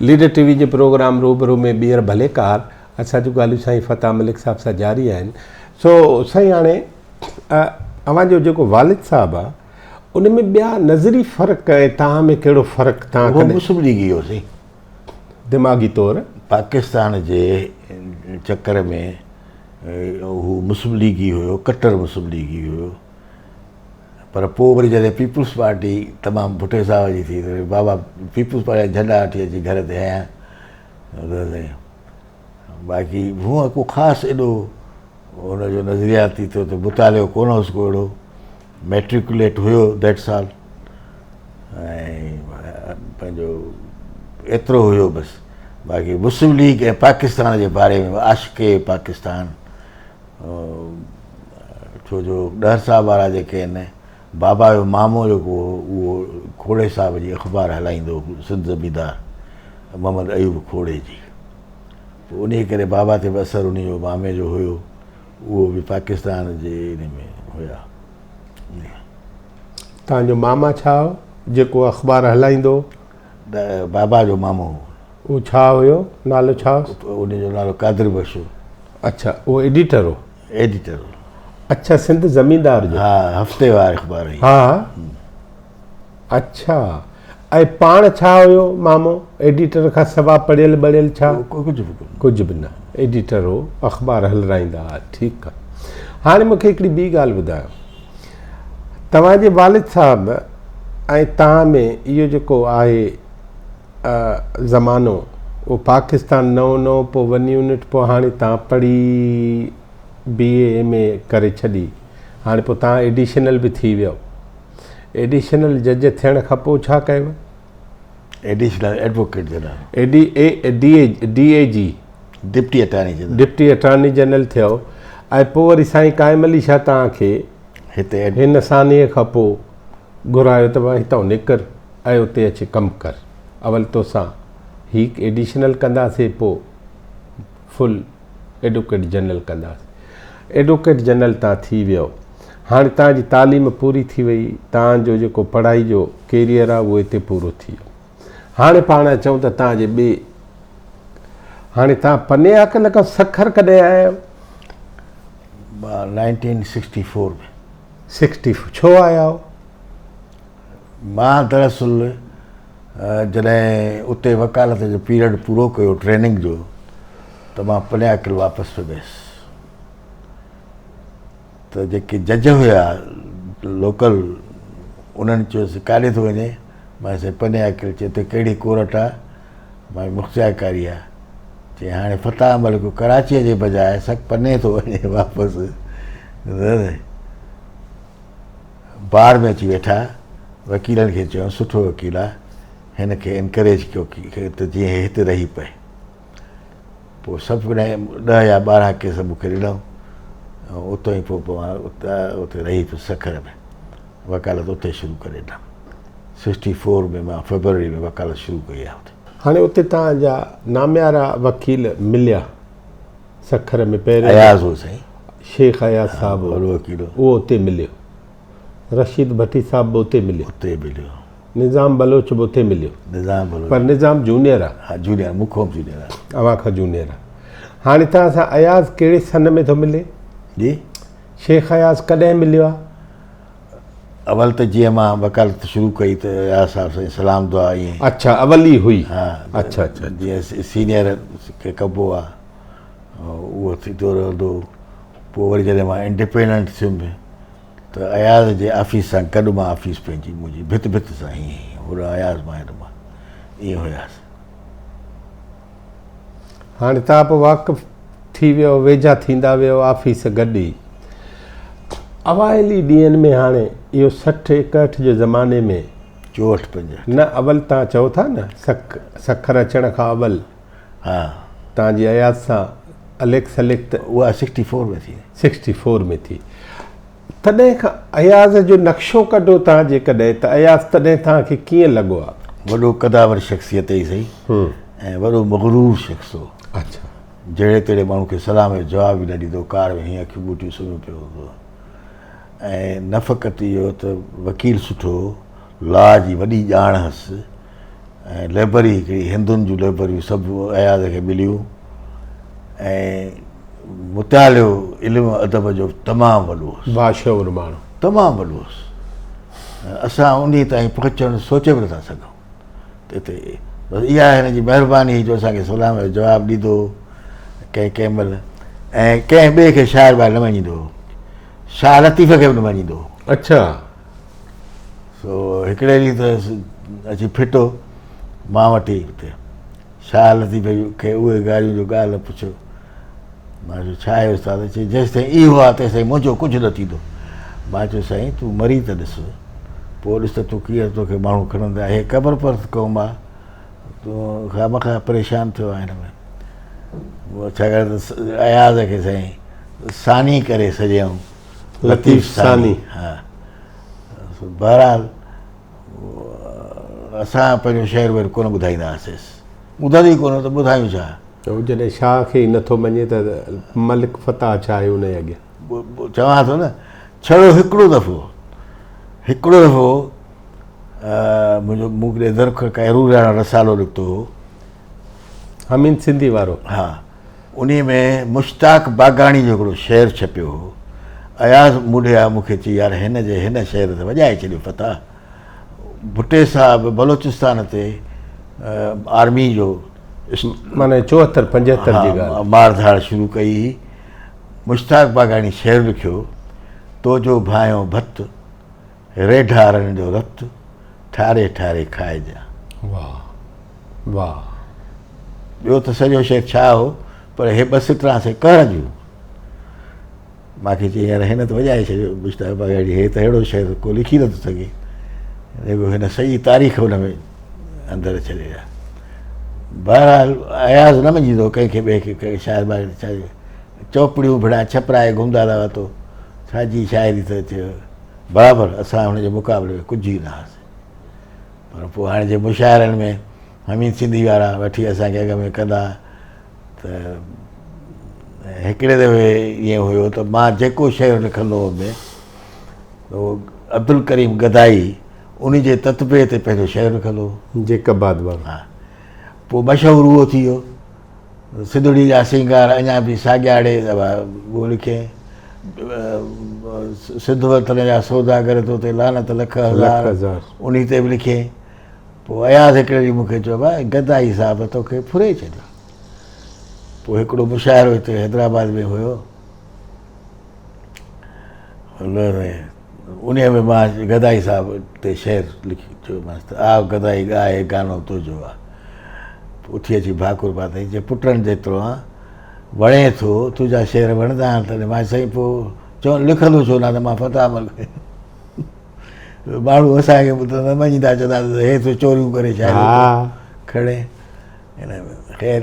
Leader ٽي V جي programme روبرو ۾ ٻيهر ڀليڪار اسان جون ڳالهيون سائين فتاح ملڪ صاحب سان جاري آهن سو سائين هاڻي اوهان جو جيڪو والد صاحب آ ان ۾ ٻيا نظري فرق ۽ توهان ۾ ڪهڙو فرق توهان هو مسلم ليگي هو سائين دماغي طور پاڪستان جي چڪر ۾ هو مسلم ليگي هيو ڪٽر مسلم ليگي هيو پر پوء وري جڏهن پيپلز پارٽي تمام ڀٽي صاحب جي ٿي ته بابا پيپلز پارٽي جا جهنڊا وٺي اچي گهر تي هنيا باقي هونء ڪو خاص ايڏو هن جو نظرياتي طور تي مطالعو ڪونه هوس ڪو اهڙو ميٽريڪوليٽ هيو that سال ۽ پنهنجو ايترو هيو بس باقي مسلم ليگ ۽ پاڪستان جي باري ۾ عاشق پاڪستان ڇو جو ڏهر صاحب وارا جيڪي آهن بابا جو مامو جيڪو هو اهو کوڙي صاحب جي اخبار هلائيندو هو سنڌ زميندار محمد ايوب کوڙي جي پوء انهي ڪري بابا تي به اثر انهي جو مامي جو هيو اهو به پاڪستان جي ان ۾ هيا. توهان جو ماما ڇا هو جيڪو اخبار هلائيندو هو؟ بابا جو مامو هو. اهو ڇا هيو؟ نالو ڇا هوس؟ ان جو نالو قادر بخش هو. اڇا اهو ايڊيٽر هو؟ ايڊيٽر هو. اڇا سنڌ زميندار جو؟ ها هفتيوار اخبار هئي. ها اڇا ۽ پاڻ ڇا هيو مامو ايڊيٽر کان سوا پڙهيل ٻڙهيل ڇا؟ ڪجهه به ڪونه. ڪجهه به نه ايڊيٽر هو اخبار هلرائيندا ها ٺيڪ آ هاڻي مونکي هڪڙي ٻي ڳالهه ٻڌايو توهان جي والد صاحب ۽ توهان ۾ اهو جيڪو آهي زمانو اهو پاڪستان نئون نئون پوء ون يونٽ پوء هاڻي توهان پڙهي بي اي ايم اي ڪري ڇڏي هاڻي پوء توهان ايڊيشنل به ٿي ويو ايڊيشنل جج ٿيڻ کان پوء ڇا ڪيو؟ Additional advocate general. A D A D A D A G. Deputy attorney general. Deputy attorney general ٿيو ۽ پوء وري سائين قائم علي شاهه توهان کي هتي هن سانحي کان پوء گهرايو ته بابا هتان نڪر ۽ اتي اچي ڪم ڪر اول توسان هي ايڊيشنل ڪنداسين پوء فل ايڊوڪيٽ جنرل ڪنداسين. ايڊوڪيٽ جنرل تان ٿي ويو. هاڻي تان جي تعليم پوري ٿي وئي، تان جو جيڪو پڙهائي جو ڪيريئر آهي اهو هتي پورو ٿي ويو. هاڻي پاڻ اچون ته تان جي ٻي هاڻي تان پني عاقل کان سکر ڪڏهن آيا آهيو؟ مان nineteen sixty four ۾. Sixty four ڇو آيا آهيو؟ مان دراصل جڏهن اتي وڪالت جو پيريڊ پورو ڪيو ٽريننگ جو ته مان پني عاقل واپس پئي ويس ته جيڪي جج هيا لوڪل انهن چيس ڪاڏي ٿو وڃين؟ مان سائين پني عاقل چي اتي ڪهڙي ڪورٽ آ؟ مان مختيارڪاري آ. چي هاڻي فتاح ملڪ ڪراچيء جي بجاء سڪ پني ٿو وڃي واپس. بار ۾ اچي ويٺا، وڪيلن کي چيائون سٺو وڪيل آ، هن کي انڪريج ڪيو ته جيئن هي هتي رهي پئي. پوء سڀ ڪڏهن ڏهه يا 12 ڪيس مون کي ڏنائون ۽ اتان ئي پوء مان اتي رهي پيس سکر ۾ وڪالت اتي شروع ڪري ڏنم. 64 ۾ مان فيبروري ۾ وڪالت شروع ڪئي آ اتي. هاڻي اتي توهان جا ناميارا وڪيل مليا سکر ۾ پهريون اياز هو سائين. شيخ اياز صاحب هو. وڏو وڪيل هو. اهو اتي مليو. رشيد ڀٽي صاحب به اتي مليو. اتي مليو. نظام بلوچ به اتي مليو. نظام بلوچ. پر نظام جونيئر آ. ها جونيئر مون کان به جونيئر آ. اوهان کان جونيئر آ. هاڻي توهان سان اياز ڪهڙي سن ۾ ٿو ملي؟ جي؟ شيخ اياز ڪڏهن مليو آ؟ اول ته جيئن مان وڪالت شروع ڪئي ته اياز صاحب سائين سلام دعا ائين. اڇا اول ئي هئي. ها. اڇا اڇا. جيئن سينيئر کي ڪبو آ اهو ٿيندو رهندو هو. پوء وري جڏهن مان انڊيپينڊنٽ ٿيم ته اياز جي آفيس سان گڏ مان آفيس پنهنجي منهنجي ڀت ڀت سان ائين ئي هوڏانهن اياز مان هيڏانهن مان ائين هياسين. هاڻي توهان به واقف ٿي ويو ويجها ٿيندا ويو آفيس گڏ ئي. اوائلي ڏينهن ۾ هاڻي اهو 60 61 جي زماني ۾. 64 65. نه اول توهان چئو ٿا نه سکر اچڻ کان اول. ها. توهان جي اياز سان اليڪ سليڪ ته. اها 64 ۾ ٿي. 64 ۾ ٿي. تڏهن کان اياز جو نقشو ڪڍو توهان جيڪڏهن ته اياز تڏهن توهان کي ڪيئن لڳو آ؟ وڏو قداور شخصيت هئي سائين ۽ وڏو مغرور شخص هو. اڇا. جهڙي تهڙي ماڻهو کي سلام جو جواب به نه ڏيندو هو، ڪار ۾ هيئن اکيون ٻوٽيون سمهيو پيو هوندو هو ۽ نه فقط اهو ته وڪيل سٺو هو، لا جي وڏي ڄاڻ هئس. ۽ لئبرري هڪڙي هندن جون لئبرريون سڀ اياز کي مليون ۽ مطالعو علم ادب جو تمام وڏو هوس. باشعور ماڻهو. تمام وڏو هوس. اسان انهي تائين پهچڻ سوچي به نٿا سگهون. ته هتي بس اها هن جي مهرباني هئي جو اسان کي سلام جو جواب ڏيندو هو ڪنهن ڪنهن مهل ۽ ڪنهن ٻئي کي شاعر ٻاهر نه مڃيندو هو. شاهه لطيف کي به نه مڃيندو هو. اڇا. سو هڪڙي ڏينهن ته اچي ڦٽو مان وٽ ئي اتي شاهه لطيف کي اهي گاريون جو ڳالهه نه پڇو. مان چيو ڇا آهي استاد؟ چي جيستائين اهو آهي تيستائين منهنجو ڪجهه نه ٿيندو. مان چيو سائين تون مري ته ڏس پوء ڏس ته تون ڪيئن توکي ماڻهو کڻندا. هي قبر پرست قوم آهي تون خوامخواه پريشان ٿيو آهين هن ۾. ڇاڪاڻ ته اياز کي سائين ثاني ڪري سڏيائون. لطيف ثاني. ها بهرحال اسان پنهنجو شعر وير ڪونه ٻڌائيندا هئاسيس. ٻڌندو ئي ڪونه ته ٻڌايون ڇا؟ ته هو جڏهن شاهه کي ئي نٿو مڃي ته ملڪ فتاح ڇا آهي ان جي اڳيان؟ چوان ٿو نه ڇڙو هڪڙو دفعو هڪڙو دفعو منهنجو مون ڪڏهن درک ڪيروراڻا رسالو نڪتو هو. حميد سنڌي وارو. ها انهي ۾ مشتاق باگاڻي جو هڪڙو شعر ڇپيو هو. اياز مون ڏي آيو مون کي چئي يار هن جي هن شعر ته وڄائي ڇڏيو فتاح. ڀٽي صاحب بلوچستان تي آرمي جو معنيٰ چوهتر پنجهتر جي ڳالهه. مار ڌاڙ شروع ڪئي هئي. مشتاق باگاڻي شعر لکيو، تو جو ڀانئيو ڀت، ريڍارن جو رت، ٺاري ٺاري کائجان. واهه واهه. ٻيو ته سڄو شعر ڇا هو پر هي ٻه سٽران سي قهر جون. مان کي چيائين يار هن ته وڄائي ڇڏيو مشتاق باگاڙي هي ته اهڙو شعر ڪو لکي نٿو سگهي جيڪو هن سڄي تاريخ هن ۾ اندر ڇڏي آهي بهرحال اياز نه مڃيندو ڪنهن کي ٻئي کي شاعر باغ ڇا چوپڙيون ڀڙا ڇپرائي گهمدا رهيا وتو ڇا جي شاعري ته چيو برابر اسان هن جي مقابلي ۾ ڪجهه ئي نه هئاسين پر پوء هاڻي جي مشاعرن ۾ حميد سنڌي وارا وٺي اسان کي اڳ ۾ ڪندا ته هڪڙي دفعي ائين هيو ته مان جيڪو شعر لکندو هوم اهو عبدالڪريم گدائي ان جي تتبع تي پنهنجو شعر لکندو هو. جيڪب آباد وارو. ها پوء مشهور اهو ٿي ويو. سنڌڙي جا سينگار اڃا به ساڳيا ڙي اهو لکيائين. سنڌ وطن جا سوداگر تو تي لعنت لک هزار انهي تي به لکيائين. پوء اياز هڪڙي ڏينهن مون کي چيو ڀاء گدائي صاحب توکي ڦري ڇڏيو. پوء هڪڙو مشاعرو هتي حيدرآباد ۾ هيو. انهيء ۾ مان گدائي صاحب تي شعر لکي چيومانس ته آء گدائي ڳاء هي گانو تنهنجو آ. پوء اٿي اچي ڀاڪر پاتائين چي پٽن جيترو آن وڻين ٿو تنهنجا شعر وڻندا آهن تڏهن مان سائين پوء چون لکندو ڇو نه ته مان فتاح ملڪ ماڻهو اسان کي نه مڃيندا چوندا ته هي ٿو چوريون ڪري شاعري کڻي ان خير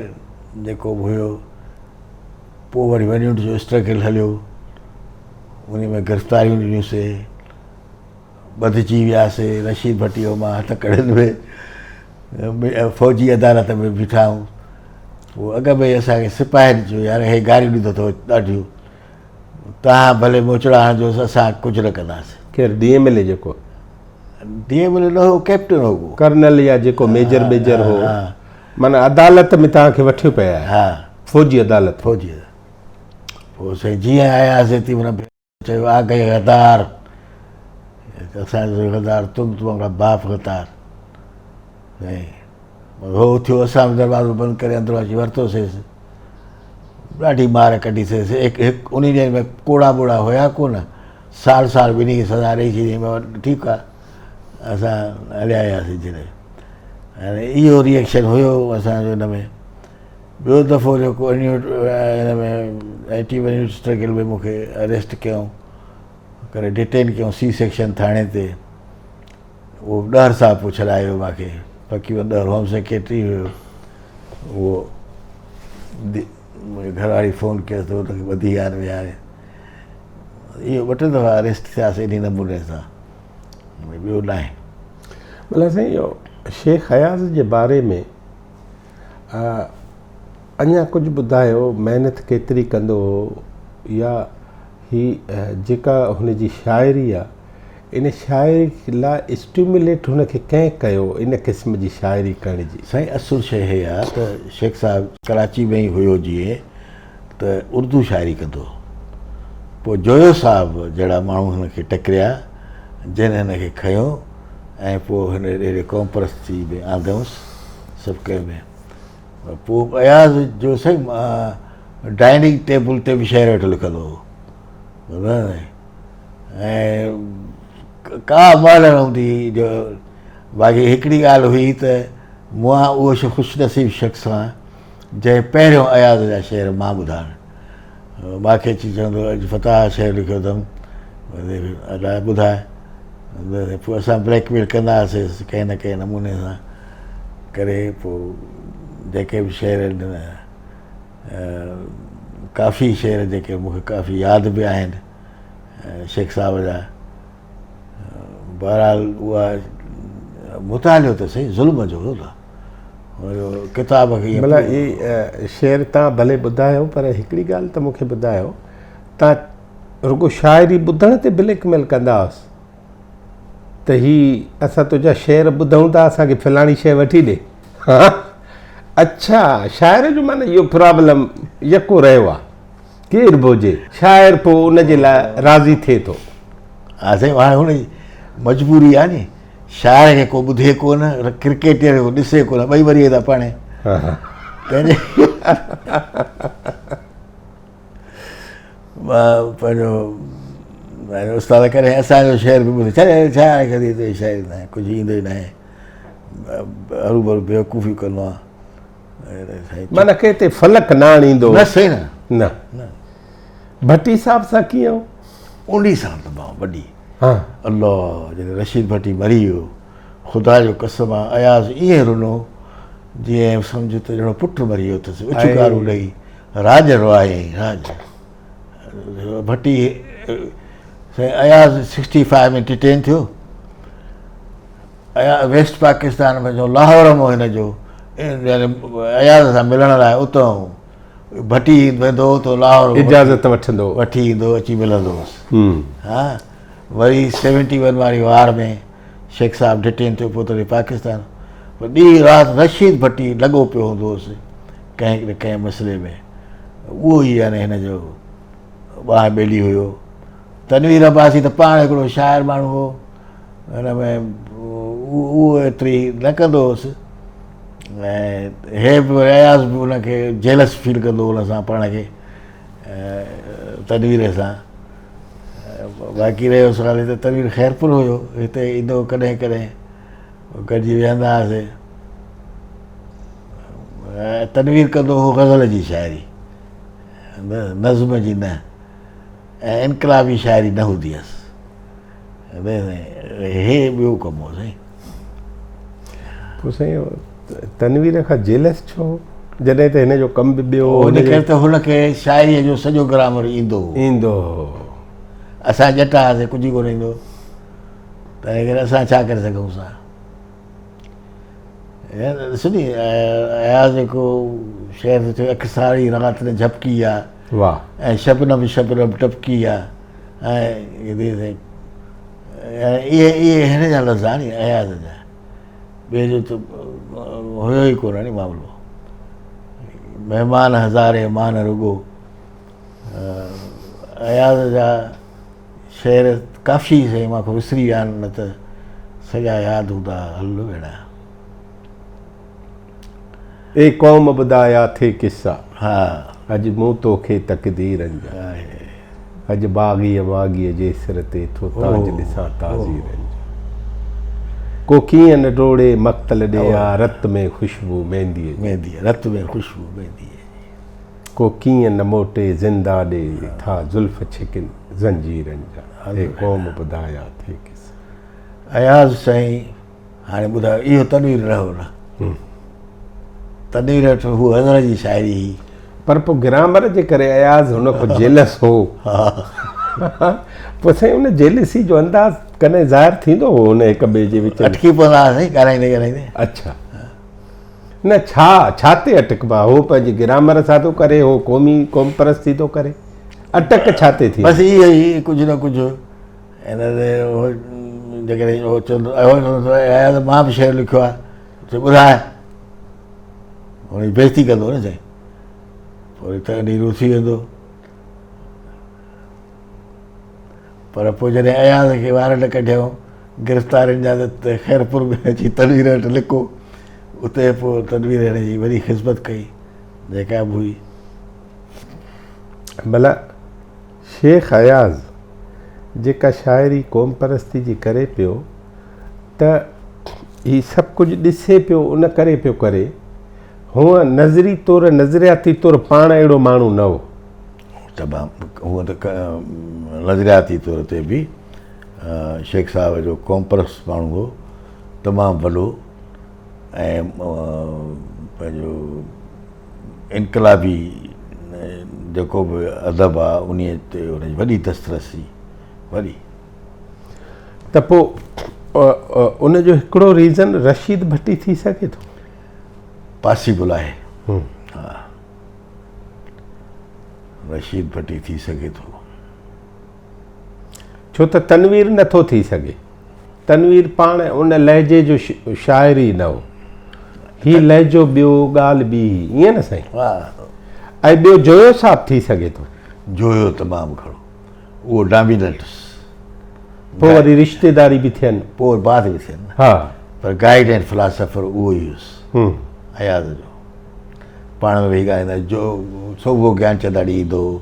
جيڪو به هيو پوء وري ون يونٽ جو اسٽرگل هليو ان ۾ گرفتاريون ڏنيونسي ٻڌجي وياسي رشيد ڀٽي مان هٿ ڪڙين ۾ فوجي عدالت ۾ بيٺا آهيون پوء اڳ ۾ اسانکي سپاهين چيو يار هي گاريون ڏيندو اٿو ڏاڍيون توهان ڀلي موچڙا هڻجوس اسان ڪجهه نه ڪنداسين. ڪير ڊي ايم ايل اي جيڪو؟ ڊي ايم ايل اي نه هو ڪئپٽن هو ڪو. ڪرنل يا جيڪو ميجر ٻيجر هو معنيٰ عدالت ۾ توهان کي وٺيو پئي آيا. ها. فوجي عدالت. فوجي عدالت. پوء سائين جيئن آياسين تيئن هن چيو آ گئي غدار اسان جو غدار تم تمهارا باپ غدار. سائين هو اٿيو اسان به دروازو بند ڪري اندرون اچي ورتوسيس. ڏاڍي مار ڪڍيسيس. هڪ هڪ انهي ڏينهن ۾ ڪوڙا ٻوڙا هيا ڪونه. سال سال ٻنهي کي سزا ڏئي ڇڏي. ٺيڪ آ اسان هليا آياسين جڏهن هاڻي اهو ريئڪشن هيو اسانجو هن ۾ ٻيو دفعو جيڪو هن ۾ اينٽي ون يونٽ اسٽرگل ۾ مونکي اريسٽ ڪيائون ڪري ڊيٽين ڪيائون سي سيڪشن ٿاڻي تي اهو ڏهر صاحب پوء ڇڏائي ويو مانکي فقير ڏهر هوم سيڪريٽري هيو اهو منهنجي گهر واري فون ڪيس ته هن کي ٻڌي آن ويهاري اهو ٻه ٽي دفعا اريسٽ ٿياسي انهي نموني سان ٻيو ناهي. ملا سائين اهو شيخ اياز جي باري ۾ اڃا ڪجهه ٻڌايو محنت ڪيتري ڪندو هو يا هي جيڪا هن جي شاعري آ ان شاعري لاء اسٽيموليٽ هن کي ڪنهن ڪيو ان قسم جي شاعري ڪرڻ جي؟ سائين اصل شيء هي آ ته شيخ صاحب ڪراچي ۾ ئي هيو جيئن ته اردو شاعري ڪندو هو. پوء جويو صاحب جهڙا ماڻهو هن کي ٽڪريا جن هن کي کنيو ۽ پوء هن اهڙي قوم پرستي ۾ آندئونس سڀ ڪنهن ۾. پوء اياز جو سائين ڊائننگ ٽيبل تي به شعر ويٺو لکندو هو. ۽ ڪا مهل نه هوندي هئي جو باقي هڪڙي ڳالهه هئي ته مان اهو خوش نصيب شخص آهيان جنهن پهريون اياز جا شعر مان ٻڌا آهن. مان کي اچي چوندو اڄ فتاح شعر لکيو اٿم ادا ٻڌاء. پوء اسان بليڪ ميل ڪندا هئاسين ڪنهن نه ڪنهن نموني سان ڪري پوء جيڪي به شعر آهن ڪافي شعر جيڪي مون کي ڪافي ياد به آهن شيخ صاحب جا. بهرحال اها مطالعو ته سائين ظلم جو هو نه ڪتاب کي. مطلب هي شعر تان ڀلي ٻڌايو پر هڪڙي ڳالهه ته مون کي ٻڌايو تان رڳو شاعري ٻڌڻ تي بليڪ ميل ڪندا هئس ته هي اسان تنهنجا شعر ٻڌون ٿا اسان کي فلاڻي شيء وٺي ڏي. ها اڇا شاعر جو معنيٰ اهو پرابلم يڪو رهيو آ ڪير به هجي شاعر پوء ان جي لاء راضي ٿئي ٿو. ها سائين هاڻي هن جي مجبوري آ ني شاعر کي ڪو ٻڌي ڪو نه ڪرڪيٽر کي ڪو ڏسي ڪو نه ٻئي مري ويندا پاڻهي تنهنجي مان پنهنجو پنهنجو استاد ڪڏهن اسان جو شعر به ٻڌي ڇا ڇا ڪندي تو شاعري ناهي ڪجهه ايندو ئي ناهي هروڀرو بيوقوفي ڪندو آهي معنيٰ ڪنهن تي فلڪ نه آڻيندو نه سائين نه نه ڀٽي صاحب سان ڪيئن هو؟ انهي سان ته مان وڏي ها الله جڏهن رشيد ڀٽي مري ويو خدا جو قسم آ اياز ائين رنو جيئن سمجهه ته ڄڻو پٽ مري ويو اٿس اڇڪارون ڏئي راڄ روايائين راڄ ڀٽي سائين اياز سڪسٽي فائيو ۾ ڊٽين ٿيو ويسٽ پاڪستان ۾ جو لاهور مان هن جو يعني اياز سان ملڻ لاء اتان ڀٽي ويندو هو ته لاهور اجازت وٺندو وٺي ايندو اچي ملندو هوس ها وري سيونٽي ون واري وار ۾ شيخ صاحب ڊٽين ٿيو پوء ته پاڪستان ڏينهن رات رشيد ڀٽي لڳو پيو هوندو هوس ڪنهن نه ڪنهن مسئلي ۾ اهو ئي يعني هن جو ٻانهه ٻيلي هيو تنوير عباسي ته پاڻ هڪڙو شاعر ماڻهو هو هن ۾ اهو ايتري نه ڪندو هوس ۽ هي به اياز به ان کي جيلس فيل ڪندو هو ان سان پاڻ کي تنوير سان باقي رهيو سوال هتي تنوير خيرپور هيو هتي ايندو هو ڪڏهن ڪڏهن گڏجي ويهندا هئاسي تنوير ڪندو هو غزل جي شاعري نظم جي نه ۽ انقلابي شاعري نه هوندي هيس هي ٻيو ڪم هو سائين. پوء سائين تنوير کان جيلس ڇو هو؟ جڏهن ته هن جو ڪم به ٻيو هو. ان ڪري ته هن کي شاعريء جو سڄو گرامر ايندو هو. ايندو هو. اسان ڄٽا هئاسين ڪجهه ئي ڪونه ايندو هو. تنهن ڪري اسان ڇا ڪري سگهون سا. ڏس ني اياز جيڪو شعر ٿو چوي اک ساري رات نه جهپڪي آ. واهه. ۽ شبنم شبنم ٽپڪي آ. ۽ اهي اهي هن جا لفظ آهن اياز جا ٻئي جو ته هيو ئي ڪونه ني معاملو مهمان هزارين مان رڳو اياز جا شعر ڪافي سائين مان کان وسري ويا آهن نه ته سڄا ياد هوندا هل ويڙا اي قوم ٻڌايا ٿي قصا. ها. اڄ مون توکي تقديرن جا. اڄ باغيء باغيء جي سر تي ٿو تاج ڏسان تعزيرن جا. ڪو ڪيئن نه ڊوڙي مقتل ڏي آ رت ۾ خوشبو مينديء جي. مينديء رت ۾ خوشبو مينديء جي. ڪو ڪيئن نه موٽي زنده ڏي ٿا زلف ڇڪن زنجيرن جا. اي قوم ٻڌايا ٿي قصا. اياز سائين هاڻي ٻڌايو اهو تنوير رهيو نه تنوير وٽ هو غزل جي شاعري هئي. پر پوء گرامر جي ڪري اياز هن کان جيلس هو. پوء سائين ان جيلسي جو انداز ڪڏهن ظاهر ٿيندو هو هن هڪ ٻئي جي وچ ۾؟ اٽڪي پوندا هئا سائين ڳالهائيندي ڳالهائيندي. اڇا نه ڇا ڇا تي اٽڪبا هو پنهنجي گرامر سان ٿو ڪري هو قومي قوم پرستي ٿو ڪري اٽڪ ڇا تي ٿيندي؟ بس اهو ئي ڪجهه نه ڪجهه ان تي جيڪڏهن هو چوندو هو چوندو اياز مان به شعر لکيو آهي چي ٻڌاء هن جي بيعزتي ڪندو نه سائين پوء وري تڏهن رسي ويندو پر پوء جڏهن اياز کي وارنٽ ڪڍيائون گرفتارين جا ته خيرپور ۾ اچي تنوير وٽ لڪو اتي پوء تنوير هن جي وڏي خدمت ڪئي جيڪا به هئي. ڀلا شيخ اياز جيڪا شاعري قوم پرستي جي ڪري پيو ته هي سڀ ڪجهه ڏسي پيو ان ڪري پيو ڪري هونء نظري طور نظرياتي طور پاڻ اهڙو ماڻهو نه هو. تمام هونء ته نظرياتي طور تي به شيخ صاحب جو قوم پرست ماڻهو هو تمام وڏو ۽ پنهنجو انقلابي جيڪو به ادب آ انهي تي ان جي وڏي دسترسي وڏي. ته پوء ان جو هڪڙو ريزن رشيد ڀٽي ٿي سگهي ٿو؟ پاسيبل آهي ها رشيد ڀٽي ٿي سگهي ٿو. ڇو ته تنوير نه ٿو ٿي سگهي. تنوير پاڻ ان لهجي جو شاعر ئي نه هو. هي لهجو ٻيو، ڳالهه ٻي هئي. ائين نه سائين؟ ۽ ٻيو جويو صاحب ٿي سگهي ٿو. جويو تمام گهڻو. اهو ڊاميننٽ. پوء وري رشتيداري به ٿين. پوء بعد ۾ ٿين. ها. پر گائيڊ ۽ فلاسافر اهو ئي هيس. اياز جو. پاڻ ۾ ويهي ڳالهائيندا. جو سوڀو گيانچنداڻي ايندو هو.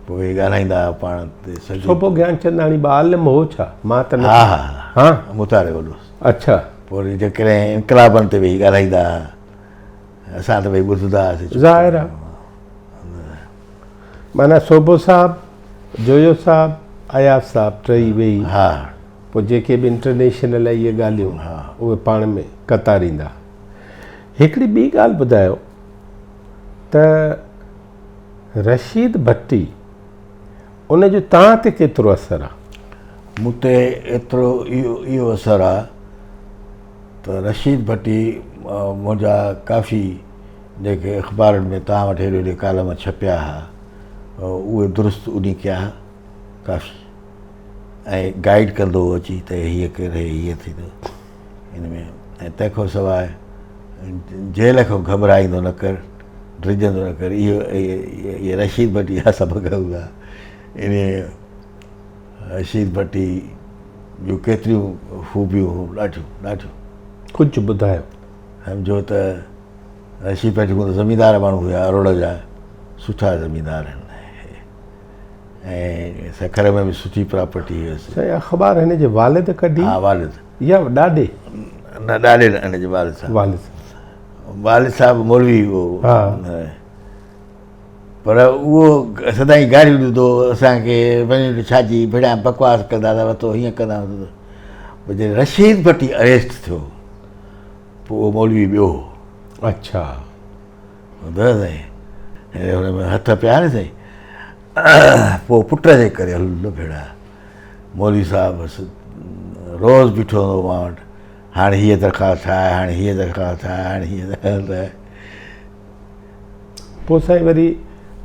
پوء ويهي ڳالهائيندا هئا پاڻ تي سڄو. سوڀو گيانچنداڻي به عالم هو ڇا؟ مان ته نه. ها ها ها. مطالعي وڏو هوس. اڇا. پوء وري جيڪڏهن انقلابن تي ويهي ڳالهائيندا هئا. اسان ته ويهي ٻڌندا هئاسين. ظاهر آهي. معنيٰ سوڀو صاحب، جويو صاحب، اياز صاحب ٽئي ويهي ها. پوء جيڪي به انٽرنيشنل اهي ڳالهيون ها. اهي پاڻ ۾ قطاريندا. هڪڙي ٻي ڳالهه ٻڌايو ته رشيد ڀٽي ان جو توهان تي ڪيترو اثر آ؟ مون تي ايترو اهو اثر آ ته رشيد ڀٽي منهنجا ڪافي جيڪي اخبارن ۾ توهان وٽ هيڏي هوڏي ڪالم ڇپيا ها اهي درست انهي ڪيا ها ڪافي ۽ گائيڊ ڪندو هو اچي ته هيئن ڪر هي هيئن ٿيندو ان ۾ ۽ تنهن کان سواء جيل کان گهٻرائيندو نه ڪر ڊڄندو نه ڪر اهو اهي رشيد ڀٽي جا سبق هوندا ان رشيد ڀٽي جون ڪيتريون خوبيون هيون ڏاڍيون ڏاڍيون ڪجهه ٻڌايو سمجهو ته رشيد ڀٽي هونء ته زميندار ماڻهو هيا اروڙ جا سٺا زميندار آهن ۽ سکر ۾ به سٺي پراپرٽي هيس. سائين اخبار هن جي والد ڪڍي؟ ها والد. يا ڏاڏي؟ نه ڏاڏي نه هن جي والد صاحب. والد صاحب. والد صاحب مولوي هو. ها. پر اهو سدائين گاريون ڏيندو هو اسان کي وڃي ڇا جي ڀيڙا بڪواس ڪندا ٿا وتو هيئن ڪندا وتو. پوء جڏهن رشيد ڀٽي اريسٽ ٿيو پوء اهو مولوي ٻيو هو. اڇا. ٻڌو سائين هن ۾ هٿ پيا نه سائين پوء پٽ جي ڪري هل نه ڀيڙا مولوي صاحب بس روز بيٺو هوندو مان وٽ هاڻي هيء درخواست ٺاهي هاڻي هيء درخواست ٺاهي هاڻي هيء درخواست ٺاهي پوء سائين وري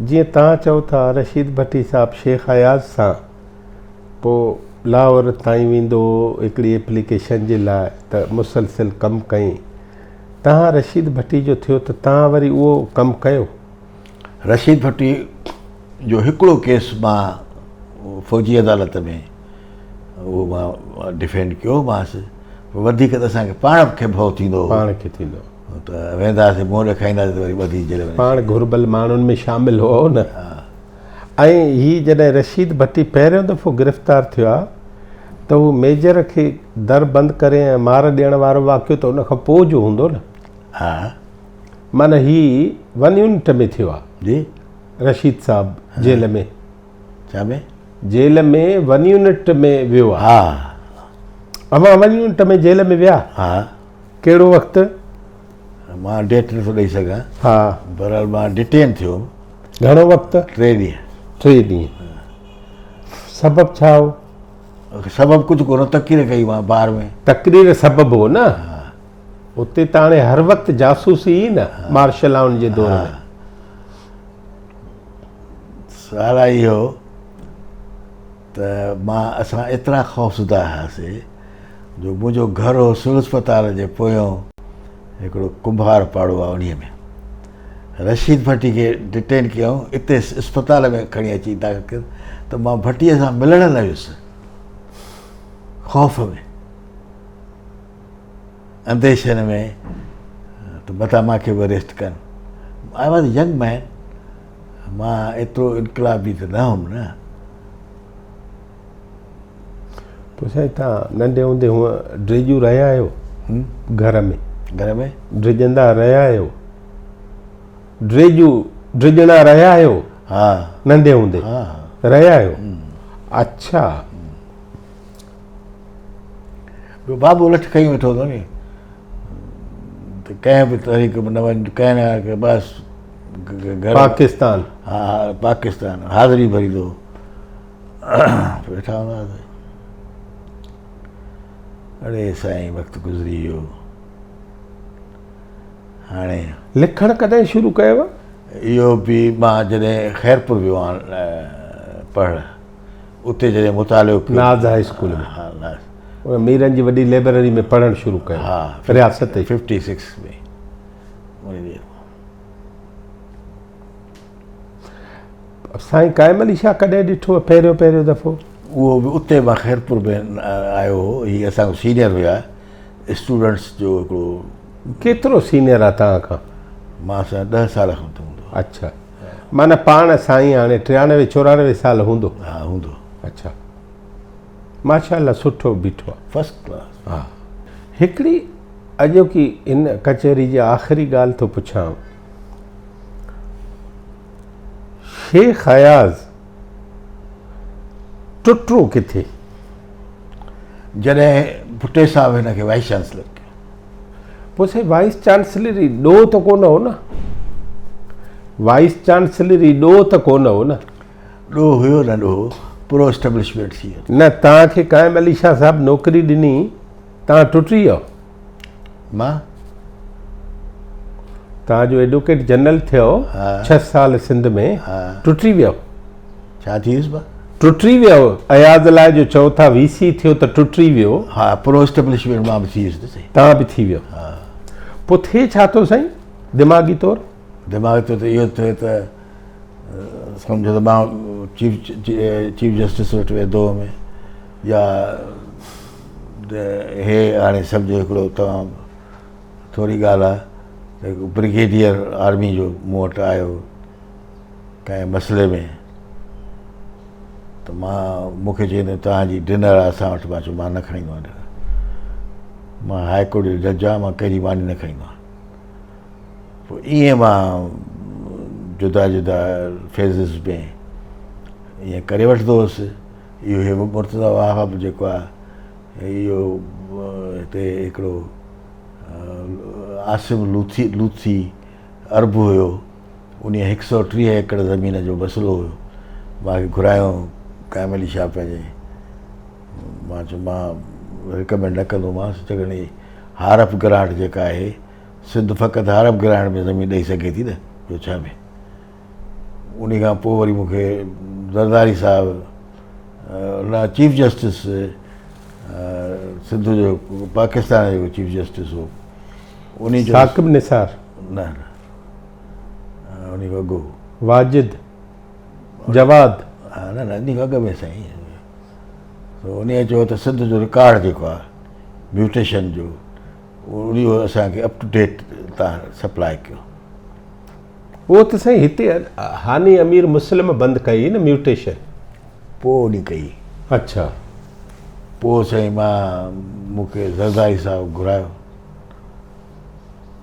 جيئن توهان چئو ٿا رشيد ڀٽي صاحب شيخ اياز سان پوء لاهور تائين ويندو هو هڪڙي ايپليڪيشن جي لاء ته مسلسل ڪم ڪئين توهان رشيد ڀٽي جو ٿيو ته توهان وري اهو ڪم ڪيو؟ رشيد ڀٽي جو هڪڙو ڪيس مان فوجي عدالت ۾ اهو مان ڊفينڊ ڪيومانس، وڌيڪ ته اسان کي پاڻ کي ڀؤ ٿيندو هو. پاڻ کي ٿيندو هو ته وينداسين منهن ڏيکارينداسين ته وري ٻڌي جيل ۾. پاڻ گهربل ماڻهن ۾ شامل هئو نه؟ ۽ هي جڏهن رشيد ڀٽي پهريون دفعو گرفتار ٿيو آ ته هو ميجر کي در بند ڪري ۽ مار ڏيڻ وارو واقعو ته ان کان پوء جو هوندو نه. ها. معنيٰ هي ون يونٽ ۾ ٿيو آ. جي. رشيد صاحب جيل ۾. ڇا ۾؟ جيل ۾ ون يونٽ ۾ ويو آ. ها. اوهان ون يونٽ ۾ جيل ۾ ويا؟ ها. ڪهڙو وقت؟ مان ڊيٽ نٿو ڏئي سگهان. ها. بهرحال مان ڊٽين ٿيو هوم. گهڻو وقت؟ 3 ڏينهن. 3 ڏينهن. سبب ڇا هو؟ سبب ڪجهه ڪونه، تقرير ڪئي مان بار ۾. تقرير سبب هو نه؟ ها. اتي ته هاڻي هر وقت جاسوسي هئي نه مارشل لائن جي دور ۾. سوال اهو ته مان اسان ايترا خوفزده هئاسي جو منهنجو گهر هو سول اسپتال جي پويون هڪڙو ڪنڀار پاڙو آهي انهيء ۾ رشيد ڀٽي کي ڊٽين ڪيائون اتي اسپتال ۾ کڻي اچي داخل ڪيو ته مان ڀٽي سان ملڻ نه ويس خوف ۾ انديشن ۾ ته متان مان کي به اريسٽ ڪن. I was young مين، مان ايترو انقلابي ته نه هئم نه. پوء سائين توهان ننڍي هوندي هونء ڊڄو رهيا آهيو گهر ۾؟ گهر ۾؟ ڊڄندا رهيا آهيو؟ ڊڄو ڊڄڻا رهيا آهيو؟ ها. ننڍي هوندي؟ ها. رهيا آهيو؟ اڇا. ٻيو بابو لٺ کنيو ويٺو هوندو ني ته ڪنهن به تحريڪ ۾ نه وڃ ڪنهن نه ڪنهن بس گهر پاڪستان ها پاڪستان حاضري ڀريندو ويٺا هوندا هئاسين اڙي سائين وقت گذري ويو هاڻي لکڻ ڪڏهن شروع ڪيو؟ اهو به مان جڏهن خيرپور ويو آهيان پڙهڻ اتي جڏهن مطالعو ڪيو ناز هاء اسڪول ۾ ها ناز ان ميرن جي وڏي لئبرري ۾ پڙهڻ شروع ڪيو ها رياست جي 56 ۾ سائين قائم علي شاهه ڪڏهن ڏٺو پهريون پهريون دفعو؟ اهو به اتي مان خيرپور ۾ آيو هو هي اسان کان سينيئر هيا اسٽوڊنٽس جو هڪڙو ڪيترو سينيئر آ توهان کان؟ مان سان 10 سال کان هوندو. اڇا معنيٰ پاڻ سائين هاڻي 93 94 سال هوندو. ها هوندو. اڇا ماشاء الله سٺو بيٺو آ. First class. ها هڪڙي اڄوڪي هن ڪچهري جي آخري ڳالهه ٿو پڇان شيخ اياز ٽٽو ڪٿي؟ جڏهن ڀٽي صاحب هن کي وائيس چانسلر ڪيو. پوء سائين وائيس چانسلري ڏوهه ته ڪونه هو نه؟ وائيس چانسلري ڏوهه ته ڪونه هو نه؟ ڏوهه هيو نه ڏوهه، پرو اسٽيبلشمينٽ ٿي ويو. نه توهان کي قائم علي شاهه صاحب نوڪري ڏني، توهان ٽٽي ويو؟ مان؟ توهان جو ايڊووڪيٽ جنرل ٿيو 6 سال سنڌ ۾ ٽٽي ويو؟ ڇا ٿي ويس با؟ ٽٽي ويو اياز لاء جو چئو ٿا وي سي ٿيو ته ٽٽي ويو. ها پرو اسٽيبلشمينٽ مان به ٿي ويس نه سائين. توهان به ٿي ويو. ها. پوء ٿئي ڇا ٿو سائين دماغي طور؟ دماغي طور ته اهو ٿئي ته سمجهو ته مان چيف چيف جسٽس وٽ ويندو هوم يا هي هاڻي سمجهو هڪڙو تمام ٿوري ڳالهه آهي ته هڪ برگيڊيئر آرمي جو مون وٽ آيو ڪنهن مسئلي ۾ ته مان مون کي چيائين ته توهان جي ڊنر آهي اسان وٽ مان چيو مان نه کڻيندو آهيان ڊنر مان هاء ڪورٽ جو جج آهيان مان ڪنهن جي ماني نه کائيندو آهيان پوء ائين مان جدا جدا فيزز ۾ ائين ڪري وٺندو هوس اهو هي مرتضيٰ وهاب جيڪو آهي اهو هتي هڪڙو عاصم لوٿي لوٿي عرب هيو انهيء هڪ سئو 30 ايڪڙ زمين جو مسئلو هيو. مان کي گهرايو قائم علي شاهه پنهنجي مان چيو مان رڪمينڊ نه ڪندومانس جيڪڏهن هي هارپ گرانٽ جيڪا آهي سنڌ فقط هارپ گرانٽ ۾ زمين ڏئي سگهي ٿي نه ٻيو ڇا ۾ انهي کان پوء وري مون کي زرداري صاحب نه چيف جسٽس سنڌ جو پاڪستان جو چيف جسٽس هو انهي جو ثاقب نثار نه نه انهي کان اڳ هو. واجد جواد. ها نه نه انهي کان اڳ ۾ سائين سو انهي چيو ته سنڌ جو رڪارڊ جيڪو آهي ميوٽيشن جو انهي جو اسان کي اپ ٽو ڊيٽ تان سپلاء ڪيو. اهو ته سائين هتي هاني امير مسلم بند ڪئي نه ميوٽيشن. پوء انهي ڪئي. اڇا. پوء سائين مان مون کي زرداري صاحب گهرايو.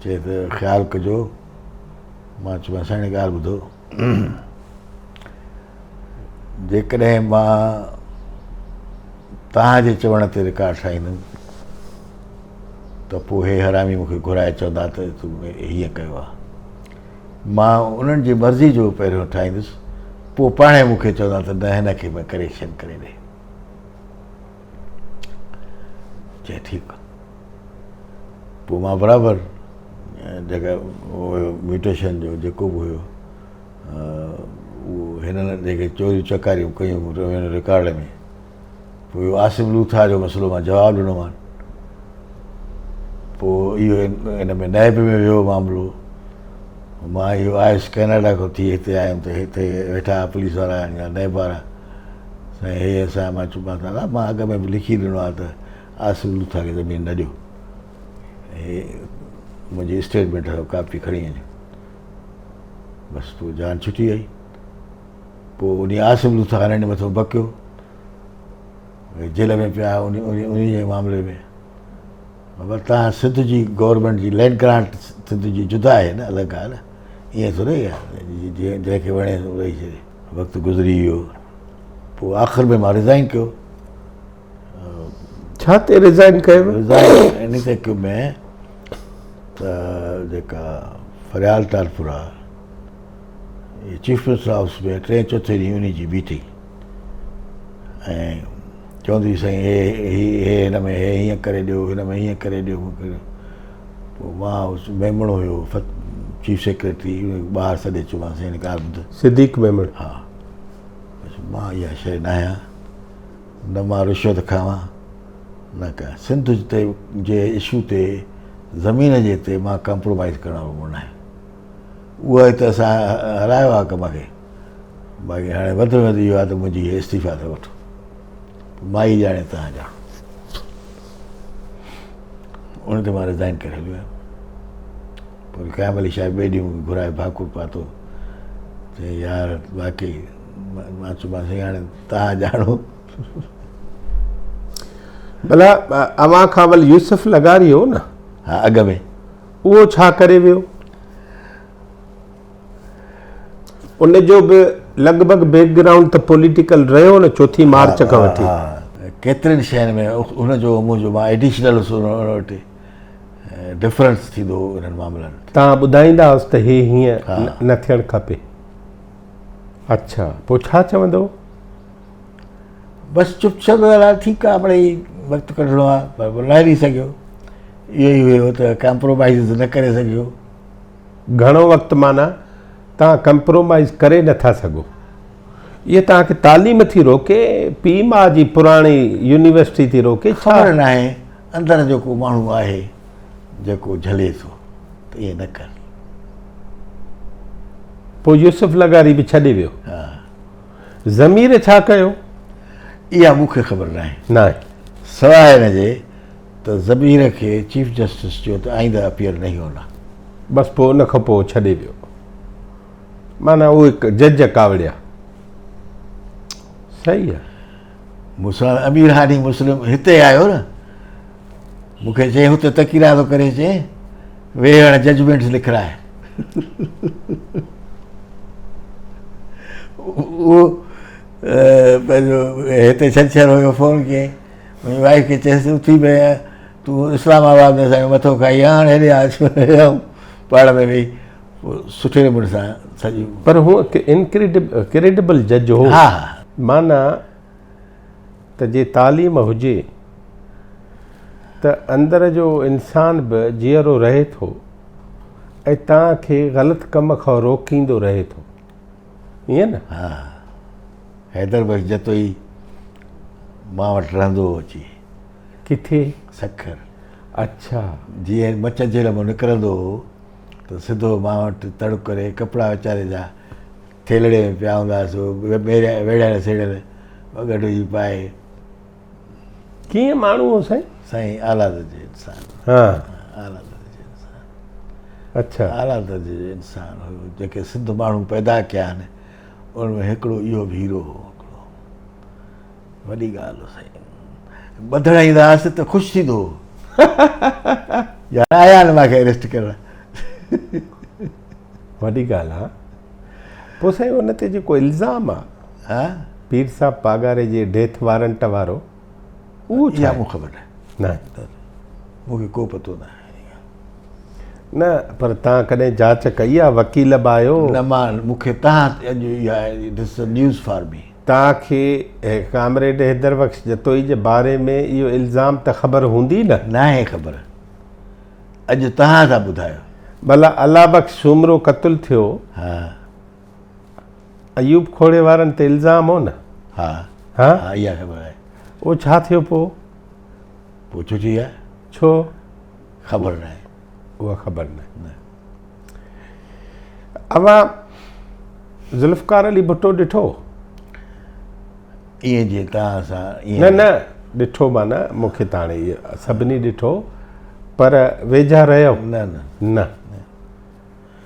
چئي ته خيال ڪجو. مان چيومانس سائين ڳالهه ٻڌو، جيڪڏهن مان توهان جي چوڻ تي رڪارڊ ٺاهيندم ته پوء هي حرامي مون کي گهرائي چوندا ته تون هيئن ڪيو آهي. مان انهن جي مرضي جو پهريون ٺاهيندس، پوء پاڻهي مون کي چوندا ته نه هن کي ڪريڪشن ڪري ڏي. چئي ٺيڪ آ. پوء مان برابر جيڪا هيو ميوٽيشن جو جيڪو به هيو اهو هنن جيڪي چوريون چڪاريون ڪيون روينيو رڪارڊ ۾ پوء اهو عاصم لوٿا جو مسئلو مان جواب ڏنو مان پوء اهو ان ۾ نيب ۾ ويو معاملو. مان اهو آيس ڪئناڊا کان ٿي هتي آيم ته هتي ويٺا هئا پوليس وارا يا نيب وارا سائين هي اسان مان چيومانس دادا مان اڳ ۾ به لکي ڏنو آهي ته آصف لوٿا کي زمين نه ڏيو هي منهنجي اسٽيٽمينٽ اٿو ڪاپي کڻي وڃو بس پوء جان ڇٽي وئي پوء انهي آصف لوٿا هنن مٿو بڪيو جيل ۾ پيا انهي جي معاملي ۾ بابا توهان سنڌ جي گورنمينٽ جي لينڊ گرانٽ سنڌ جي جدا آهي نه الڳ آهي نه ائين ٿوري آهي جنهن کي وڻي سو ڏئي ڇڏي وقت گذري ويو پوء آخر ۾ مان ريزائن ڪيو ڇا تي ريزائن ڪيو ريزائن ان تي ڪيو ۾ ته جيڪا فريال ٽالپر آهي چيف منسٽر هائوس ۾ ٽئين چوٿين ڏينهن ان جي بيٺي ۽ چوندي هئي سائين هي هي هي هن ۾ هي هيئن ڪري ڏيو هن ۾ هيئن ڪري ڏيو هونئن ڪري پوء مان هوس ميمڻ هيو چيف سيڪريٽري ٻاهر سڏي چيومانس سائين هن ڳالهه ٻڌ صديق ميمڻ ها مان اها شيء نه آهيان نه مان رشوت کاوان نه ڪا سنڌ تي جي اشو تي زمين جي تي مان ڪمپرومائز ڪرڻ وارو نه آهيان اهو هت اسان هلايو آهي ڪم کي باقي هاڻي وڌ ۾ وڌ اهو آهي ته منهنجي هي استعيفا ته وٺو مائي ڄاڻي توهان ڄاڻو ان تي مان رزائن ڪري هليو آيم پوء قائم علي شاهه ٻئي ڏينهن مونکي گهرائي ڀاڪر پاتو چيائين يار واقعي مان چيومانس سائين هاڻي توهان ڄاڻو ڀلا اوهان کان اول يوسف لغاري هو نه ها اڳ ۾ اهو ڇا ڪري ويو؟ ان جو به لڳ ڀڳ بيڪ گرائونڊ ته پوليٽيڪل رهيو نه چوٿين مارچ کان وٺي. ڪيترين شين ۾ ان جو منهنجو مان ايڊيشنل هوس ان وٽ ڊفرنس ٿيندو هو انهن معاملن تي. توهان ٻڌائيندا هئس ته هي هيئن نه ٿيڻ کپي. اڇا پوء ڇا چوندو هو؟ بس چپ چپ ڳالهه ٺيڪ آ مڙئي وقت ڪڍڻو آ پر نه هلي سگهيو اهو ئي هيو ته ڪمپرومائز نه ڪري سگهيو. گهڻو وقت معنيٰ توهان ڪمپرومائز ڪري نه ٿا سگهو. اها توهان کي تعليم ٿي روڪي، پيء ماء جي پراڻي يونيورسٽي ٿي روڪي ڇا؟ خبر ناهي اندر جو ڪو ماڻهو آهي جيڪو جهلي ٿو ته ائين نه ڪر. پوء يوسف لغاري به ڇڏي ويو. ها. ضمير ڇا ڪيو؟ اها مون کي خبر ناهي. ناهي. سواء ان جي ته ضمير کي چيف جسٽس چيو ته آئنده اپيئر نهين هونا. بس پوء ان کان پوء ڇڏي ويو. معنيٰ اهي جج ڪاوڙيا. صحيح آ. مون سان امير هاني مسلم هتي آيو نه مون کي چيائين هتي تقريرا ٿو ڪري چيائين ويهه هاڻي ججمينٽس لکراء. اهو پنهنجو هتي ڇنڇر هيو فون ڪيائين منهنجي وائيف کي چيس اٿي پئي تون اسلام آباد ۾ اسانجو مٿو کائي هاڻ هيڏي آ پاڻ ۾ ويهي پوء سٺي نموني سان سڄي پر هو انڪريڊبل جج هو ها معنيٰ ته جي تعليم هجي ته اندر جو انسان به جيئرو رهي ٿو ۽ توهان کي غلط ڪم کان روڪيندو رهي ٿو. ائين نه؟ ها. حيدر بخش جتوئي مان وٽ رهندو هو اچي. ڪٿي؟ سکر. اڇا. جيئن مچ جيل مان نڪرندو هو ته سڌو مان وٽ تڙ ڪري ڪپڙا ويچاري جا ٿيلهڙي ۾ پيا هوندا هئس، ويڙهيل سيڙهيل وڳ ڊوهي پائي. ڪيئن ماڻهو هو سائين؟ سائين اعليٰ درجي جو انسان. ها. اعليٰ درجي جو انسان. اڇا. اعليٰ درجي جو انسان هيو. جيڪي سنڌ ماڻهو پيدا ڪيا آهن ان ۾ هڪڙو اهو به هيرو هو هڪڙو. وڏي ڳالهه هو سائين. ٻڌڻ ايندا هئس ته خوش ٿيندو هو. يار آيا آهن مان کي اريسٽ ڪرڻ. وڏي ڳالهه آ. پوء سائين ان تي جيڪو الزام آ. ها. پير صاحب پاڳاري جي ڊيٿ وارنٽ وارو اهو ڇا اها مون خبر ناهي. ناهي. مون کي ڪو پتو ناهي. نه پر توهان ڪڏهن جاچ ڪئي آ وڪيل به آهيو. نه مان مون کي توهان اڄ اها this is news for me. توهان کي ڪامريڊ حيدر بخش جتوئي جي باري ۾ اهو الزام ته خبر هوندي نه؟ ناهي خبر. اڄ توهان ٿا ٻڌايو. ڀلا الله بخش سومرو قتل ٿيو. ها. ايوب کوڙي وارن تي الزام هو نه؟ ها. ها؟ ها اها خبر آهي. اهو ڇا ٿيو پوء؟ پوء ڇو ٿي ويا؟ ڇو؟ خبر ناهي. اها خبر ناهي. اوهان ذوالفقار علي ڀٽو ڏٺو؟ ائين جيئن توهان سان ائين نه نه ڏٺو معنيٰ مون کي ته هاڻي سڀني ڏٺو پر ويجها رهيو؟ نه نه نه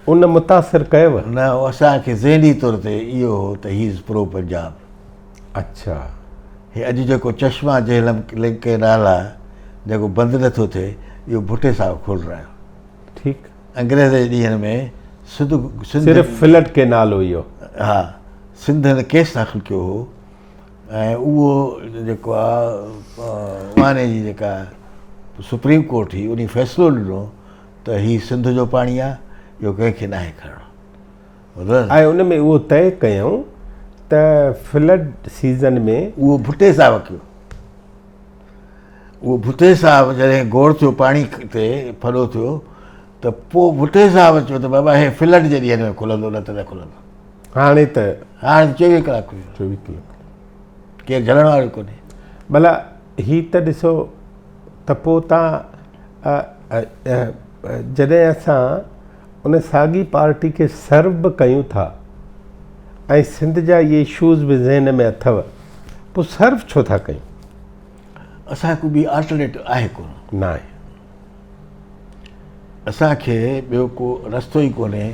ان متاثر ڪيو؟ نه اسان کي ذهني طور تي اهو هو ته هي از پرو پنجاب. اڇا. هي اڄ جيڪو چشما جهلم لنڪ ڪئنال آ جيڪو بند نه ٿو ٿئي اهو ڀٽي صاحب کولرايو. ٺيڪ. انگريز جي ڏينهن ۾ سنڌ سنڌ صرف فلڊ ڪئنال هو اهو. ها سنڌ هن ڪيس داخل ڪيو هو ۽ اهو جيڪو آ زماني جي جيڪا سپريم ڪورٽ هئي انهي فيصلو ڏنو ته هي سنڌ جو پاڻي آ اهو ڪنهن کي ناهي کڻڻو. ٻڌو ۽ ان ۾ اهو طئي ڪيائون ته فلڊ سيزن ۾. اهو ڀٽي صاحب ڪيو. اهو ڀٽي صاحب جڏهن گوڙ ٿيو پاڻي تي ڦڏو ٿيو ته پوء ڀٽي صاحب چيو ته بابا هي فلڊ جي ڏينهن ۾ کلندو نه ته نه کلندو. هاڻي ته هاڻي ته 24 ڪلاڪ کلي 24 ڪلاڪ ڪير جهلڻ وارو ڪونهي. ڀلا هي ته ڏسو ته پوء تان جڏهن اسان ان ساڳي پارٽي کي سرو به ڪيون ٿا ۽ سنڌ جا اهي اشوز به ذهن ۾ اٿو پوء سرو ڇو ٿا ڪيون؟ اسان کي ٻي آلٽرنيٽو آهي ڪونه. ناهي. اسان کي ٻيو ڪو رستو ئي ڪونهي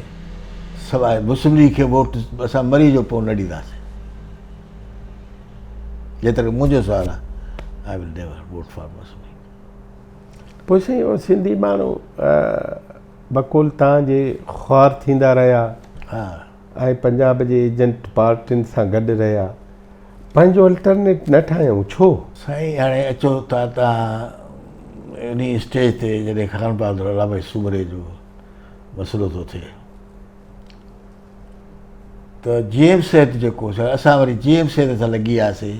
سواء مسلم ليگ کي ووٽ اسان مري جو پوء نه ڏينداسين. جيترو منهنجو سوال آهي I will never vote for Muslim League. پوء سائين اهو سنڌي ماڻهو بقول تان جي خوار ٿيندا رهيا ۽ پنجاب جي ايجنٽ پارٽين سان گڏ رهيا پنهنجو الٽرنيٽ نه ٺاهيائون ڇو؟ سائين هاڻي اچو ٿا تان انهي اسٽيج تي جڏهن خان بهادر الله بخش سومري جو مسئلو ٿو ٿئي ته جي ايم سيد جيڪو اسان وري جي ايم سيد سان لڳي وياسي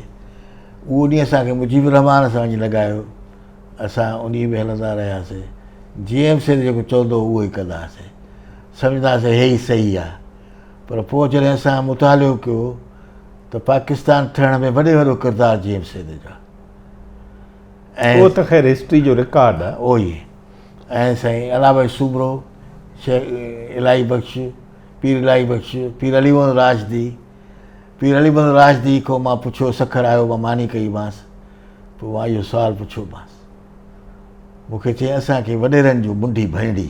اهو ڏينهن اسان کي مجيب الرحمان سان وڃي لڳايو اسان انهي ۾ هلندا رهياسي جي ايم سيد جيڪو چوندو هو اهو ئي ڪندا هئاسي سمجهندا هئاسي هي ئي صحيح آهي پر پوء جڏهن اسان مطالعو ڪيو ته پاڪستان ٺهڻ ۾ وڏي وڏو ڪردار جي ايم سيد جو آهي اهو ته خير هسٽري جو رڪارڊ آهي اهو ئي ۽ سائين الله بخش سومرو شيخ الاهي بخش پير الاهي بخش پير علي محمد راشدي پير علي محمد راشدي کان مان پڇيو سکر آيو مان ماني ڪئي مانس پوء مان اهو سوال پڇيومانس. مون کي چيائين اسان کي وڏيرن جون منڍي ڀڃڻي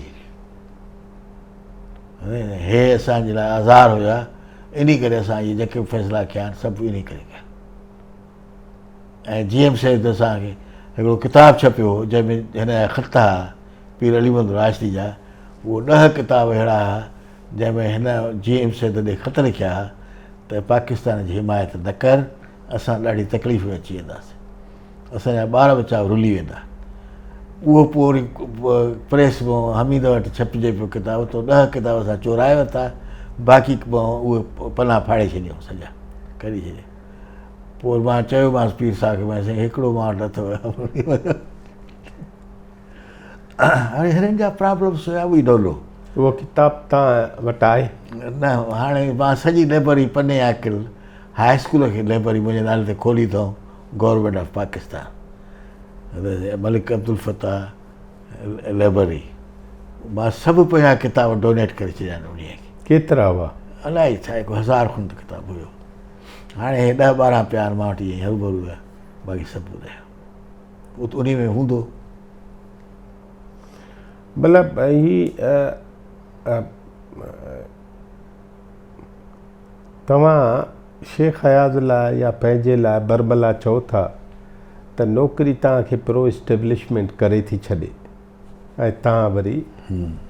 هئي. هي اسان جي لاء آزار هيا، انهي ڪري اسان اهي جيڪي به فيصلا ڪيا آهن سڀ انهي ڪري ڪيا. ۽ جي ايم سيد اسان کي هڪڙو ڪتاب ڇپيو هو جنهن ۾ هن جا خط هئا پير علي محمد راشدي جا، اهو 10 ڪتاب اهڙا هئا جنهن ۾ هن جي ايم سيد ڏي خط لکيا هئا ته پاڪستان جي حمايت نه ڪر، اسان ڏاڍي تڪليف ۾ اچي وينداسين، اسان جا ٻار ٻچا رلي ويندا. اهو پوء وري پريس مان حميد وٽ ڇپجي پيو ڪتاب، تو 10 ڪتاب اسان چورائي ورتا، باقي اهي پنا ڦاڙي ڇڏيائون سڄا، ڪڍي ڇڏيائون. پوء مان چيومانس پير صاحب کي، مان سائين هڪڙو مان وٽ اٿو. هاڻي هنن جا پرابلمس هيا وي don't know. اهو ڪتاب توهان وٽ آهي؟ نه هاڻي مان سڄي library Pano Aqil high school کي لئبرري منهنجي نالي تي کولي اٿئون government of Pakistan Malik Abdul Fattah library مان سڀ پنهنجا ڪتاب ڊونيٽ ڪري ڇڏيا آهن انهي کي. ڪيترا هئا؟ الائي ڇا هڪ هزار کن ته ڪتاب هيو هاڻي هي 10 12 پيا آهن مان وٽ ائين هروڀرو ويا باقي سڀ ٻڌايو. اهو ته انهي ۾ هوندو. مطلب هي توهان شيخ اياز لاء يا پنهنجي لاء برملا چئو ٿا ته نوڪري توهان کي پرو اسٽيبلشمينٽ ڪري ٿي ڇڏي ۽ توهان وري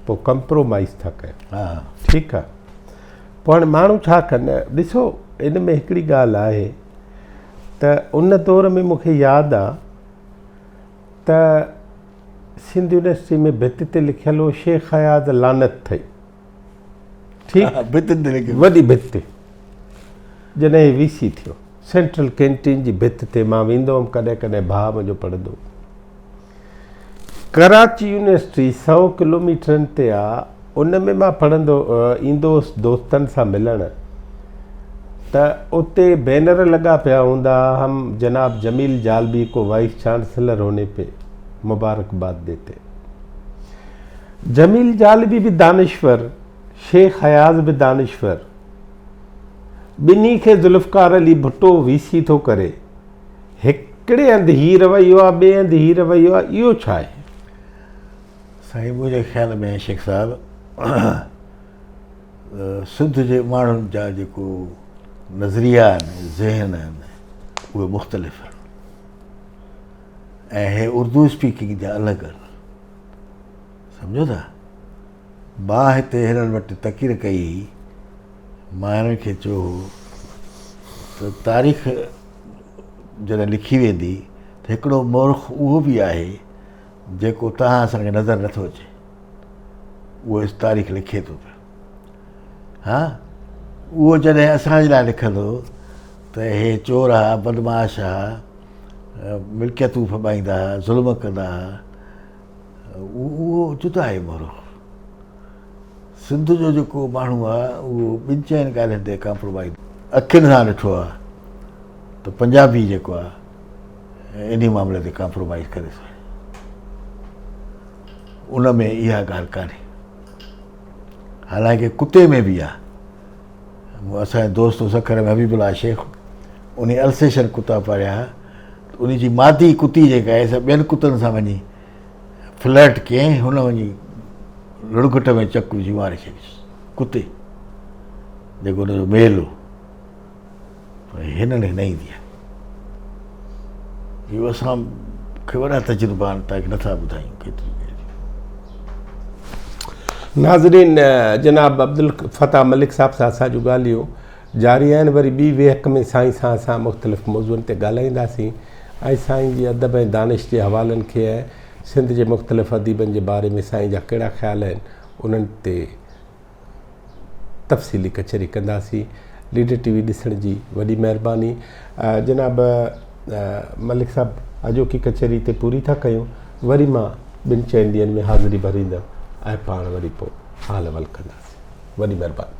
پوء ڪمپرومائز ٿا ڪيو. ٺيڪ آ. پوء هاڻي ماڻهو ڇا ڪن؟ ڏسو ان ۾ هڪڙي ڳالهه آهي ته ان دور ۾ مون کي ياد آ ته سنڌ يونيورسٽي ۾ ڀت تي لکيل هو شيخ اياز لعنت ٿئي. ٺيڪ ڀت تي لکيل وڏي ڀت تي جڏهن هي وي سي ٿيو سينٽرل ڪينٽين جي ڀت تي مان ويندو هوم ڪڏهن ڪڏهن ڀاء منهنجو پڙهندو هو. ڪراچي يونيورسٽي سئو ڪلوميٽرن تي آ ان ۾ مان پڙهندو ايندو هوس دوستن سان ملڻ ته اتي بينر لڳا پيا هوندا هم جناب جميل جالبي ڪو وائيس چانسلر هوني پي مبارڪباد ديتي. جميل جالبي به دانشور، شيخ اياز به دانشور. ٻنهي کي ذوالفقار علي ڀٽو وي سي ٿو ڪري. هڪڙي هنڌ هي رويو آ، ٻئي هنڌ هي رويو آ، اهو ڇا آهي؟ سائين منهنجي خيال ۾ شيخ صاحب سنڌ جي ماڻهن جا جيڪو نظريا آهن، ذهن آهن، اهي مختلف آهن ۽ هي اردو اسپيڪنگ جا الڳ آهن. سمجهو ٿا؟ مان هتي هنن وٽ تقرير ڪئي هئي، مان هنن کي چيو هو ته تاريخ جڏهن لکي ويندي ته هڪڙو مورخ اهو به آهي جيڪو توهان اسان کي نظر نٿو اچي، اهو تاريخ لکي ٿو پيو. ها اهو جڏهن اسان جي لاء لکندو ته هي چور ها، بدمعاش ها، ملڪيتون ڦٻائيندا ها، ظلم ڪندا ها، اهو جدا آهي مورخ. سنڌ جو جيڪو ماڻهو آهي اهو ٻن چئن ڳالهين تي ڪامپرومائز اکين سان ڏٺو آهي ته پنجابي جيڪو آهي انهي معاملي تي ڪامپرومائز ڪري ٿو ان ۾ اها ڳالهه ڪانهي حالانڪه ڪتي ۾ به آهي اسان جو دوست سکر ۾ حبيب الله شيخ ان السيشن ڪتا پاريا ها ان جي مادي ڪتي جيڪا آهي سا ٻين ڪتن سان وڃي فلرٽ ڪيائين هن وڃي لڙگهٽ ۾ چڪ وجهي ماري ڇڏيس ڪتي جيڪو هن جو ميل هو پر هنن کي نه ايندي آهي اهو اسان کي وڏا تجربا آهن تاڪي نٿا ٻڌايون ڪيتري. ناظرين جناب عبدالفتاح ملڪ صاحب سان اسان جون ڳالهيون جاري آهن وري ٻي ويهڪ ۾ سائين سان اسان مختلف موضوعن تي ڳالهائينداسين ۽ سائين جي ادب ۽ دانش جي حوالن کي ۽ سنڌ جي مختلف اديبن جي باري ۾ سائين جا ڪهڙا خيال آهن انهن تي تفصيلي ڪچهري ڪنداسين. ليڊر ٽي وي ڏسڻ جي وڏي مهرباني. جناب ملڪ صاحب اڄوڪي ڪچهري هتي پوري ٿا ڪيون وري مان ٻن چئن ڏينهن ۾ حاضري ڀريندم ۽ پاڻ وري پوء حال احوال ڪنداسين. وڏي مهرباني.